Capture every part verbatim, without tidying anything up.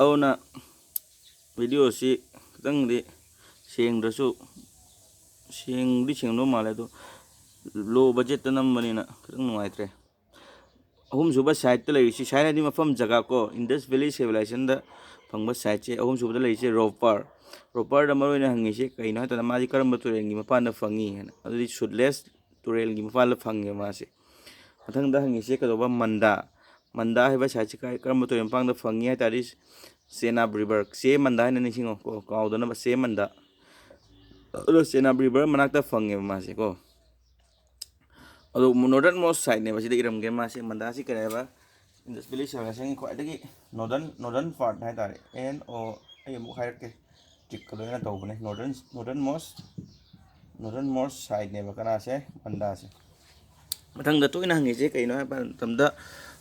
ꯑꯗꯨꯅ ꯚꯤꯗꯤꯑꯣꯁꯤ ꯈꯤꯇꯪꯗꯤ ꯁꯦꯡꯗ꯭ꯔꯁꯨ, ꯁꯦꯡꯗꯤ ꯁꯦꯡꯗꯧ ꯃꯥꯜꯂꯦ, ꯑꯗꯣ ꯂꯣ ꯕꯖꯦꯠꯇ ꯅꯝꯕꯅꯤꯅ ꯈꯤꯇꯪ ꯅꯨꯡꯉꯥꯏꯇ꯭ꯔꯦ꯫ ꯑꯍꯨꯝꯁꯨꯕ ꯁꯥꯏꯠꯇ ꯂꯩꯔꯤꯁꯤ, ꯁꯥꯏꯠ ꯍꯥꯏꯗꯤ ꯃꯐꯝ ꯖꯒꯥ ꯀꯣ, ꯏꯟꯗꯁ ꯚꯦꯂꯤ ꯁꯤꯚꯤꯂꯥꯏꯖꯦꯁꯟꯗ ꯐꯪꯕ ꯁꯥꯏꯠꯁꯦ꯫ ꯑꯍꯨꯝꯁꯨꯕꯗ ꯂꯩꯔꯤꯁꯦ ꯔꯣꯄꯔ꯫ ꯔꯣꯄꯔꯗ ꯃꯔꯨ ꯑꯣꯏꯅ ꯍꯪꯉꯤꯁꯦ ꯀꯩꯅꯣ ꯍꯥꯏ ꯇꯥꯔꯗꯤ, ꯃꯥꯗꯤ ꯀꯔꯝꯕ ꯇꯨꯔꯦꯜꯒꯤ ꯃꯄꯥꯟꯗ ꯐꯪꯉꯤ ꯍꯥꯏꯅ꯫ ꯑꯗꯨꯗꯤ ꯁꯨꯠꯂꯦꯁ ꯇꯨꯔꯦꯜꯒꯤ ꯃꯄꯥꯟꯗ ꯐꯪꯉꯦ ꯃꯥꯁꯦ꯫ ꯃꯊꯪꯗ ꯍꯪꯉꯤꯁꯦ ꯀꯩꯗꯧꯕ? ꯃꯟꯗꯥ꯫ ꯃꯟꯗꯥ ꯍꯥꯏꯕ ꯁꯥꯏꯠꯁꯦ ꯀꯥꯏ, ꯀꯔꯝꯕ ꯇꯨꯔꯦꯜ ꯃꯄꯥꯟꯗ ꯐꯪꯉꯤ ꯍꯥꯏ ꯇꯥꯔꯗꯤ, ꯆꯦꯅꯥꯕ ꯔꯤꯚꯔ, ꯆꯦ ꯃꯟꯗꯥ ꯍꯥꯏꯅ ꯅꯤꯡꯁꯤꯡꯉꯣ ꯀꯣ, ꯀꯥꯎꯗꯅꯕ, ꯆꯦ ꯃꯟꯗꯥ꯫ ꯑꯗꯣ ꯆꯦꯅꯥꯕ ꯔꯤꯚꯔ ꯃꯅꯥꯛꯇ ꯐꯪꯉꯦꯕ ꯃꯥꯁꯦ ꯀꯣ꯫ ꯑꯗꯣ ꯅꯣꯔꯗꯔꯟ ꯃꯣꯁ ꯁꯥꯏꯠꯅꯦꯕ, ꯁꯤꯗ ꯏꯔꯝꯒꯦ ꯃꯥꯁꯦ꯫ ꯃꯟꯗꯥꯁꯤ ꯀꯔꯤ ꯍꯥꯏꯕ? ꯏꯟꯗꯁ ꯚꯦꯂꯤ ꯁꯤꯚꯤꯂꯥꯏꯖꯦꯁꯟꯒꯤ ꯈ꯭ꯋꯥꯏꯗꯒꯤ ꯅꯣꯔꯗꯔꯟ, ꯅꯣꯔꯗꯔꯟ ꯄꯥꯔꯠ ꯍꯥꯏ ꯇꯥꯔꯦ꯫ ꯑꯦꯟ ꯑꯣ, ꯑꯩ ꯑꯃꯨꯛ ꯍꯥꯏꯔꯛꯀꯦ, ꯇ꯭ꯔꯤꯛꯀ ꯂꯣꯏꯅ ꯇꯧꯕꯅꯦ꯫ Northern, northern moss, northern moss ꯁꯥꯏꯠꯅꯦꯕ ꯀꯅꯥꯁꯦ? ꯃꯟꯗꯥꯁꯦ꯫ ꯃꯊꯪꯗ ꯇꯣꯏꯅ ꯍꯪꯉꯤꯁꯦ ꯀꯩꯅꯣ ꯍꯥꯏꯕ ꯃꯇꯝꯗ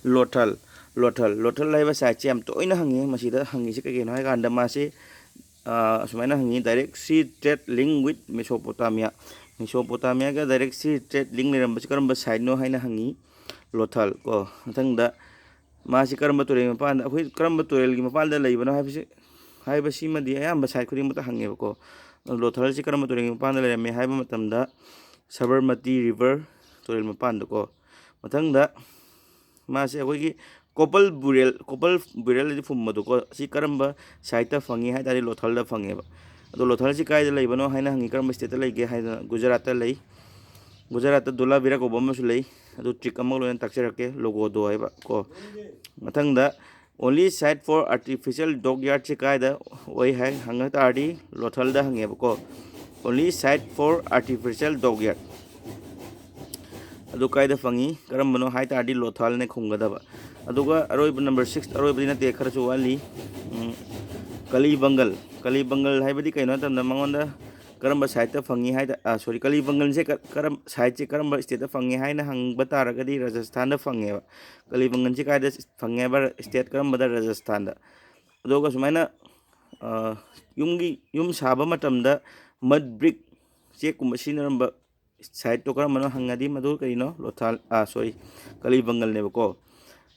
ꯂꯣꯊꯜ꯫ ꯂꯣꯊꯜ, ꯂꯣꯊꯜ ꯍꯥꯏꯕ ꯁꯥꯏꯠꯁꯦ ꯌꯥꯝ ꯇꯣꯏꯅ ꯍꯪꯉꯤ꯫ ꯃꯁꯤꯗ ꯍꯪꯉꯤꯁꯦ ꯀꯩꯒꯤꯅꯣ ꯍꯥꯏ ꯀꯥꯟꯗ ꯃꯥꯁꯤ, ꯑ, ꯑꯁꯨꯃꯥꯏꯅ ꯍꯪꯉꯤ: "Direct sea trade link with Mesopotamia"꯫ ꯃꯦꯁꯣꯄꯣꯇꯥꯃꯤꯌꯥꯒ direct sea trade link ꯂꯩꯔꯝꯕꯁꯤ ꯀꯔꯝꯕ ꯁꯥꯏꯠꯅꯣ ꯍꯥꯏꯅ ꯍꯪꯉꯤ꯫ ꯂꯣꯊꯜ ꯀꯣ꯫ ꯃꯊꯪꯗ ꯃꯥꯁꯤ ꯀꯔꯝꯕ ꯇꯨꯔꯦꯜꯒꯤ ꯃꯄꯥꯟꯗ, ꯑꯩꯈꯣꯏ ꯀꯔꯝꯕ ꯇꯨꯔꯦꯜꯒꯤ ꯃꯄꯥꯟꯗ ꯂꯩꯕꯅꯣ ꯍꯥꯏꯕꯁꯤ, ꯍꯥꯏꯕꯁꯤꯃꯗꯤ ꯑꯌꯥꯝꯕ ꯁꯥꯏꯠ ꯈꯨꯗꯤꯡꯃꯛꯇ ꯍꯪꯉꯦꯕꯀꯣ꯫ ꯂꯣꯊꯜꯁꯤ ꯀꯔꯝꯕ ꯇꯨꯔꯦꯜꯒꯤ ꯃꯄꯥꯟꯗ ꯂꯩꯔꯝꯃꯤ ꯍꯥꯏꯕ ꯃꯇꯝꯗ, ꯁꯕꯔꯃꯇꯤ ꯔꯤꯚꯔ ꯇꯨꯔꯦꯜ ꯃꯄꯥꯟꯗꯀꯣ꯫ ꯃꯊꯪꯗ ꯃꯥꯁꯦ ꯑꯩꯈꯣꯏꯒꯤ ꯀꯣꯄꯜ ꯕꯨꯔꯦꯜ, ꯀꯣꯄꯜ ꯕꯨꯔꯦꯜ ꯍꯥꯏꯗꯤ ꯐꯨꯝꯕꯗꯣꯀꯣ, ꯁꯤ ꯀꯔꯝꯕ ꯁꯥꯏꯠꯇ ꯐꯪꯉꯤ ꯍꯥꯏ ꯇꯥꯔꯗꯤ ꯂꯣꯊꯜꯗ ꯐꯪꯉꯦꯕ꯫ ꯑꯗꯣ ꯂꯣꯊꯜꯁꯤ ꯀꯥꯏꯗ ꯂꯩꯕꯅꯣ ꯍꯥꯏꯅ ꯍꯪꯉꯤ, ꯀꯔꯝꯕ ꯁ꯭ꯇꯦꯠꯇ ꯂꯩꯒꯦ ꯍꯥꯏꯗꯅ, ꯒꯨꯖꯔꯥꯠꯇ ꯂꯩ꯫ ꯒꯨꯖꯔꯥꯠꯇ ꯗꯨꯂꯥꯕꯤꯔꯥ ꯀꯧꯕ ꯑꯃꯁꯨ ꯂꯩ, ꯑꯗꯨ ꯇ꯭ꯔꯤꯛ ꯑꯃꯒ ꯂꯣꯏꯅ ꯇꯥꯛꯆꯔꯛꯀꯦ, ꯂꯣꯒꯣꯗꯣ ꯍꯥꯏꯕ ꯀꯣ꯫ ꯃꯊꯪꯗ, "Only site for artificial dock yard"ꯁꯦ ꯀꯥꯏꯗ ꯑꯣꯏ ꯍꯥꯏ ꯍꯪꯉ ꯇꯥꯔꯗꯤ ꯂꯣꯊꯜꯗ ꯍꯪꯉꯦꯕꯀꯣ꯫ "Only site for artificial dock yard" ꯑꯗꯨ ꯀꯥꯏꯗ ꯐꯪꯉꯤ, ꯀꯔꯝꯕꯅꯣ ꯍꯥꯏ ꯇꯥꯔꯗꯤ ꯂꯣꯊꯥꯜꯅꯦ ꯈꯨꯝꯒꯗꯕ꯫ ꯑꯗꯨꯒ ꯑꯔꯣꯏꯕ, ꯅꯝꯕꯔ ꯁꯤꯛꯁ, ꯑꯔꯣꯏꯕꯗꯤ ꯅꯠꯇꯦ, ꯈꯔꯁꯨ ꯋꯥꯠꯂꯤ꯫ ꯎꯝ, ꯀꯂꯤꯕꯪꯒꯜ꯫ ꯀꯂꯤꯕꯪꯒꯜ ꯍꯥꯏꯕꯗꯤ ꯀꯩꯅꯣ ꯍꯥꯏ ꯃꯇꯝꯗ, ꯃꯉꯣꯟꯗ ꯀꯔꯝꯕ ꯁꯥꯏꯠꯇ ꯐꯪꯉꯤ ꯍꯥꯏ ꯇ-, ꯑ, ꯁꯣꯔꯤ, ꯀꯂꯤꯕꯪꯒꯜꯁꯦ ꯀ-, ꯀꯔꯝ-, ꯁꯥꯏꯠꯁꯦ ꯀꯔꯝꯕ ꯁ꯭ꯇꯦꯠꯇ ꯐꯪꯉꯤ ꯍꯥꯏꯅ ꯍꯪꯕ ꯇꯥꯔꯒꯗꯤ ꯔꯥꯖꯁꯊꯥꯟꯗ ꯐꯪꯉꯦꯕ꯫ ꯀꯂꯤꯕꯪꯒꯜꯁꯦ ꯀꯥꯏꯗ ꯐꯪꯉꯦ ꯍꯥꯏꯕ? ꯁ꯭ꯇꯦꯠ ꯀꯔꯝꯕꯗ? ꯔꯥꯖꯁꯊꯥꯟꯗ꯫ ꯑꯗꯨꯒ ꯁꯨꯃꯥꯏꯅ, ꯑ, ꯌꯨꯝꯒꯤ, ꯌꯨꯝ ꯁꯥꯕ ꯃꯇꯝꯗ ꯃꯗ ꯕ꯭ꯔꯤꯛ, ꯆꯦꯛꯀꯨꯝꯕ ꯁꯤꯖꯤꯟꯅꯔꯝꯕ ꯁꯥꯏꯠꯇꯣ ꯀꯔꯝꯕꯅꯣ ꯍꯪꯉꯗꯤ ꯃꯗꯨ ꯀꯔꯤꯅꯣ? ꯂꯣꯊꯥꯜ, ꯑ, ꯁꯣꯔꯤ, ꯀꯂꯤꯕꯪꯒꯜꯅꯦꯕꯀꯣ꯫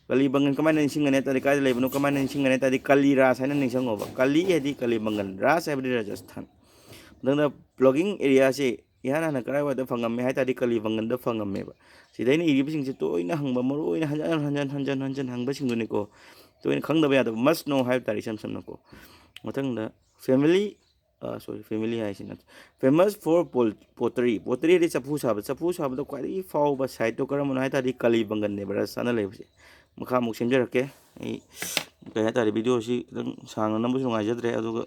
ꯀꯂꯤꯕꯪꯒꯟ ꯀꯃꯥꯏꯅ ꯅꯤꯡꯁꯤꯡꯒꯅꯤ ꯍꯥꯏ ꯇꯥꯔꯗꯤ, ꯀꯥꯏꯗ ꯂꯩꯕꯅꯣ, ꯀꯃꯥꯏꯅ ꯅꯤꯡꯁꯤꯡꯒꯅꯤ ꯍꯥꯏ ꯇꯥꯔꯗꯤ, ꯀꯂꯤ ꯔꯥꯖ ꯍꯥꯏꯅ ꯅꯤꯡꯁꯤꯡꯉꯣꯕ꯫ ꯀꯂꯤ ꯍꯥꯏꯗꯤ ꯀꯂꯤꯕꯪꯒꯟ, ꯔꯥꯖ ꯍꯥꯏꯕꯗꯤ ꯔꯥꯖꯁꯊꯥꯟ꯫ ꯃꯊꯪꯗ ꯄ꯭ꯂꯣꯒꯤꯡ ꯑꯦꯔꯤꯌꯥꯁꯤ ꯏꯍꯥꯟ ꯍꯥꯟꯅ ꯀꯔꯥꯏꯋꯥꯏꯗ ꯐꯪꯉꯝꯃꯤ ꯍꯥꯏ ꯇꯥꯔꯗꯤ, ꯀꯂꯤꯕꯪꯒꯟꯗ ꯐꯪꯉꯝꯃꯦꯕ꯫ ꯁꯤꯗ ꯑꯩꯅ ꯏꯔꯤꯕꯁꯤꯡꯁꯦ ꯇꯣꯏꯅ ꯍꯪꯕ, ꯃꯔꯨ ꯑꯣꯏꯅ ꯍꯟꯖꯟ ꯍꯟꯖꯟ ꯍꯟꯖꯟ ꯍꯟꯖꯟ ꯍꯪꯕꯁꯤꯡꯗꯨꯅꯤꯀꯣ꯫ ꯇꯣꯏꯅ ꯈꯪꯗꯕ ꯌꯥꯗꯕ, ꯃꯁ ꯅꯣ ꯍꯥꯏꯕ ꯇꯥꯔꯦ, ꯏꯁꯝ ꯁꯝꯅꯀꯣ꯫ ꯃꯊꯪꯗ ꯐꯦꯃꯤꯂꯤ, ꯁꯣꯔꯤ, ꯐꯦꯃꯤꯂꯤ ꯍꯥꯏꯁꯤ ꯅꯠꯇꯦ, famous for pottery꯫ Pottery ꯍꯥꯏꯗꯤ ꯆꯐꯨ ꯁꯥꯕ꯫ ꯆꯐꯨ ꯁꯥꯕꯗ ꯈ꯭ꯋꯥꯏꯗꯒꯤ ꯐꯥꯎꯕ ꯁꯥꯏꯠꯇꯣ ꯀꯔꯝꯕꯅꯣ ꯍꯥꯏ ꯇꯥꯔꯗꯤ, ꯀꯂꯤꯕꯪꯒꯟꯅꯦꯕ, ꯔꯥꯖꯁꯊꯥꯟꯗ ꯂꯩꯕꯁꯦ꯫ ꯃꯈꯥ ꯑꯃꯨꯛ ꯁꯦꯝꯖꯔꯛꯀꯦ꯫ ꯑꯩ ꯀꯩ ꯍꯥꯏ ꯇꯥꯔꯦ, ꯚꯤꯗꯤꯑꯣꯁꯤ ꯈꯤꯇꯪ ꯁꯥꯡꯅ ꯅꯝꯕꯁꯨ ꯅꯨꯡꯉꯥꯏꯖꯗ꯭ꯔꯦ, ꯑꯗꯨꯒ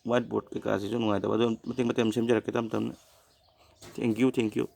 ꯋꯥꯏꯠ ꯕꯣꯔꯗ ꯀꯩꯀꯥꯁꯤꯁꯨ ꯅꯨꯡꯉꯥꯏꯇꯕ, ꯑꯗꯨ ꯃꯇꯦꯛ ꯃꯇꯦꯛ ꯑꯃ ꯁꯦꯝꯖꯔꯛꯀꯦ ꯇꯞ ꯇꯞꯅ꯫ Thank you, thank you꯫